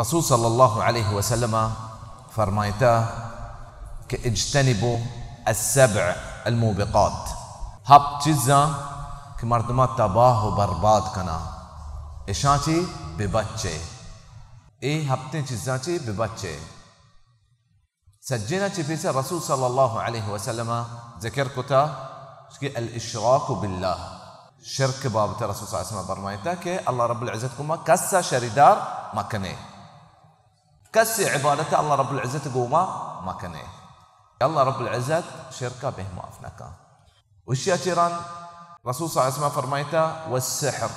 رسول صلی اللہ علیہ وسلم فرمائتا کہ اجتنبوا السبع الموبقات، ہپت چیزاں کہ مردماں تباہ و برباد کنا، اشاں چی ببچے، اے ہپتیں چیزاں چی ببچے۔ سجینا چی پیسا رسول صلی اللہ علیہ وسلم ذکر کتا کہ الاشراک باللہ، شرک بابت رسول صلی اللہ علیہ وسلم فرمائتا کہ اللہ رب العزت گوما کسا شریدار مکنے، کسی عبادت اللہ رب العزت گوما مکنے۔ اللہ رب العزت شرکا بہ معاف نکا۔ وشیا چیران رسول صلی اللہ علیہ وسلم فرمائتا، والسحر،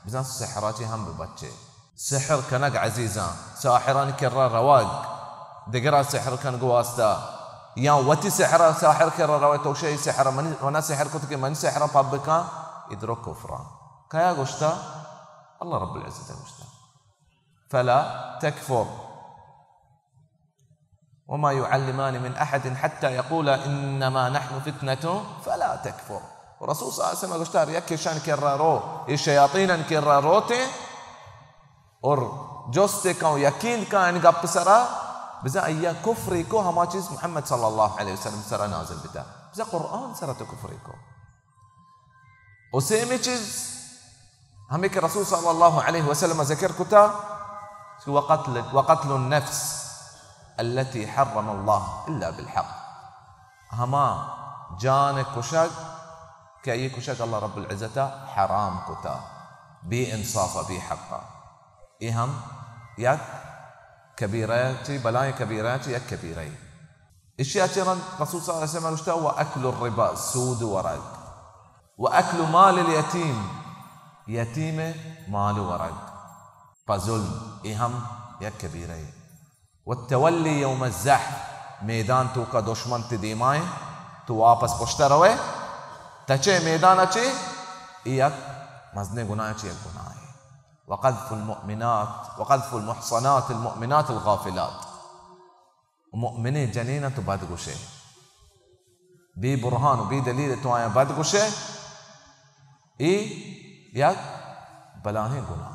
بزاں سحرا چی ہم ببچے۔ سحر کنگ عزیزاں، ساحران کرا روگ، دگرا سحر کنگ واسطہ، یا وتی سحر، ساحر کرا روگ، تو شئی سحر منی، ونا سحر کت کہ منی سحر پب بکن، ادرو کفران۔ کیا گوشتا؟ اللہ رب العزت گوشتا، فلا تکفر۔ وما يعلمان من أحد حتى يقولا إنما نحن فتنة فلا تكفر۔ و رسول صلی اللہ علیہ وسلم گوشتا، ہر یک ایشان کرا رو، اے شیاطینان کرا روتے، اور جستے کن و یقین کن ان گپ سرا، بزاں ایا کفری کو ہما چیز محمد صلی اللہ علیہ وسلم سرا نازل بتا، بزاں قرآن سرا تو کفری کو۔ و سیمی چیز ہمیں کہ رسول صلی اللہ علیہ وسلم ذکر کتا کہ وقتل، وقتل النفس التي حرم الله إلا بالحق، ہما جان کشگ کہ یہ کشگ اللہ رب العزت حرام کتا، بے انصاف، بے حق۔ یہ ہم یک کبیرہ چی، بلائیں کبیرہ چی یک کبیرہ۔ اشیا چی رند رسول صلی اللہ علیہ وسلم گوشتا، وأكل الربا، سود ورگ، وأكل مال اليتيم، یتیم مال ورگ پہ ظلم، اے ہم یک کبیرہ۔ والتولي يوم الزحف، میدان توکا دشمن تے دیمائیں، تو واپس پشتا روے، تچے میدان چی، اے یک مزنیں گناہ چی یک گناہ۔ وقذف المؤمنات، وقذف المحصنات المؤمنات الغافلات، مؤمنیں جنین تو بد گوشے، بے برہان و بے دلیل تو آیاں بد گوشے، اے یک بلاہیں گناہ۔